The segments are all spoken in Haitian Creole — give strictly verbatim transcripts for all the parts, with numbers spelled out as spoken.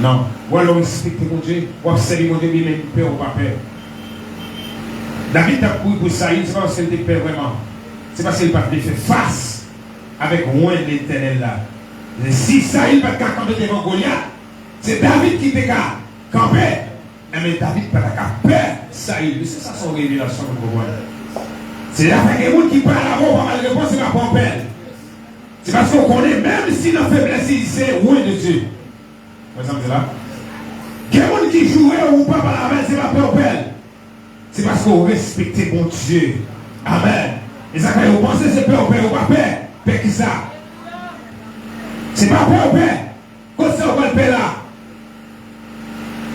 Non. Ou wè, lè w respekte Bondye, w ap sèvi Bondye byen, menm pè ou pa pè. David t ap kouri pou Sayil, se pa paske l te pè vrèman. Se paske l pa t vle fè fas avèk wen Letènèl la. Si Sayil pa t ka kanpe devan Golyat, se David ki te ka kanpe. Enben, David pa ta ka pè Sayil. Mesye, sa se yon revelasyon pou nou konprann. Se lè gen moun ki pale avè w, ou pa ba l repons, se pa pè w pè l. Se paske w konnen, menm si nan feblès li, se wen de Dye. Wè sa m di la? Gen moun ki joure w, ou pa pale avè l, se pa pè w pè l. Se paske w respekte Bondye. Amèn. E sa k fè yo panse se pè w pè, ou pa pè. Pè kisa? Se pa pè w pè. Kot sa w pral pè la?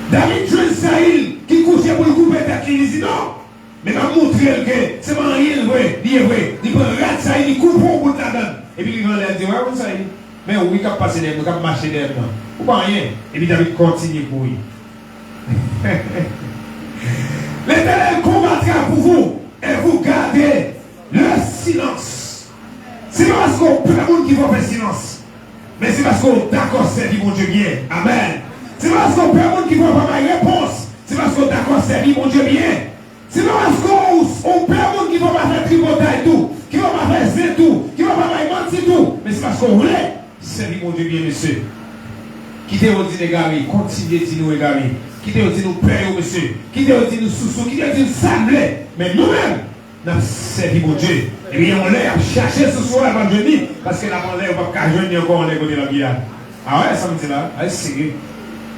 David jwenn Sayil ki kouche pou l koupe tèt li, li di, "Non, men m ap montre l ke se pa anyen l vre, li ye vre." Li pran rad Sayil, li koupe yon bout ladan l. Epi li rive anlè, li di, "Wè, moun Sayil, men wi k ap pase dèyè m, k ap mache dèyè m nan. Ou pa anyen." Epi David kontinye kouri. L'Éternel combattra pour vous et vous gardez le silence. Se pa paske w pè moun ki fè w fè silans. Men se paske w dakò sèvi Bondye byen. Amèn. Se pa paske w pè moun ki fè w pa bay repons. Se paske w dakò sèvi Bondye byen. Se pa paske w, w pè moun ki fè w pa fè tripotay tou, ki fè w pa fè zen tou, ki fè w pa bay manti tou. Men se paske w vle sèvi Bondye byen, mesye. Kite yo di n egare, kontinye di nou egare. Kite yo di nou pè yo, mesye. Kite yo di nou sousou, kite yo di nou sa n vle. Men nou menm, n ap sèvi Bondye. Epi yon lè y ap chache sousou a, y ap jwenn li, paske l ap anlè, yo p ap ka jwenn li ankò anlè kote l ap ye a. A wè, sa m di la, a serye.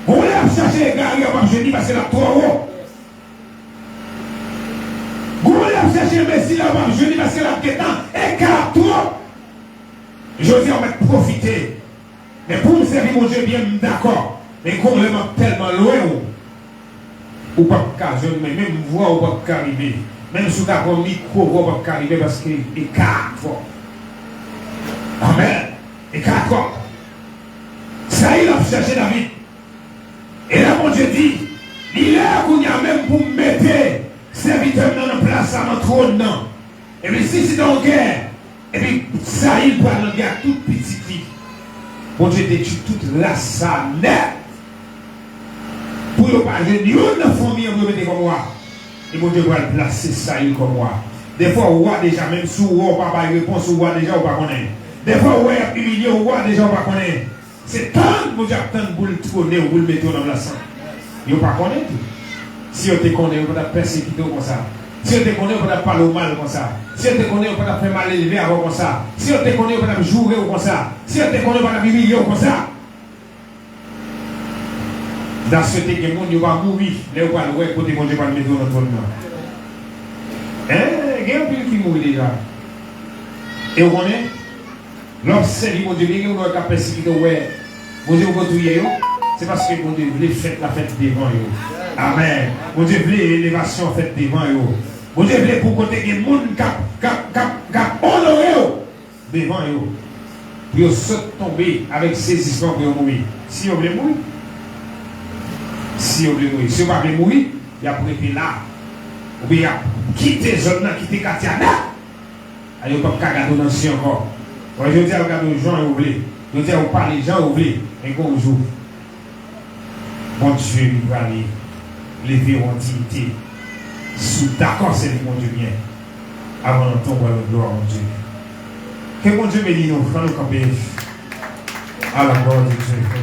Yon lè y ap chache egare, y ap jwenn li paske l ap twò wo. Yon lè y ap chache enbesil la, y ap jwenn li paske l ap gentan eka twòp. Jodi a, w mèt pwofite. Men pou m sèvi Bondye byen, m dakò. Men gon lè m ap tèlman lwen w, ou p ap ka jwenn mwen. Menm vwa w p ap ka rive. Menm si w ta pran mikwo vwa w p ap ka rive paske eka a twòp. Amèn. Eka a twòp. Sayil ap chèche David. E la Bondye di, li lè kounye a menm pou m mete sèvitè m nan nan plas la, nan twòn nan. Epi si se te yon gè, epi Sayil pral nan gè ak tout pitit li. Bondye detwi tout ras sa a nèt. Pou yo pa jwenn youn nan fanmi an pou yo mete kòm wa. E Bondye pral plase Sayil kòm wa. Dèfwa ou wa deja, menm si ou wa ou pa bay repons, ou wa deja, ou pa konnen. Dèfwa ou wè y ap imilye ou, ou wa deja, ou pa konnen. Se tann Bondye ap tann pou l twone w, pou l mete w nan plas lan. Yo pa konnen tou. Si yo te konnen, yo pa t ap pèsekite w konsa. Si yo te konnen, yo pa t ap pale w mal konsa. Si yo te konnen, yo pa t ap fè malelve avè w konsa. Si yo te konnen, yo pa t ap joure w konsa. Si yo te konnen, yo pa t ap imilye w konsa. Daswete gen moun yo pa mouri lè yo pral wè kote Bondye pral mete yo nan twòn nan. Hein, gen anpil ki mouri deja. E w konnen, lè w ap sèvi Bondye byen, gen moun yo k ap pèsekite w, wè Bondye poko touye yo, se paske Bondye vle fèt la fèt devan yo. Amèn. Bondye vle elevasyon fèt devan yo. Bondye vle pou kote gen moun k ap, k ap, k ap, k ap onore w devan yo, pou yo sot tonbe avèk sezisman pou yo mouri. Si yo vle mouri, si yo vle mouri, si yo pa vle mouri, y ap rete la, oubyen y ap kite zòn nan, kite katye a nèt. A, yo p ap ka gade w nan je ankò. Wè, jodi a yo gade w jan yo vle, jodi a yo pale jan yo vle, men gon jou, Bondye li prale leve w an diyite. Si w dakò sèvi Bondye byen, avan lontan w pral wè glwa Bondye. Ke Bondye beni nou, fò nou kanpe. À la gloire de Dieu.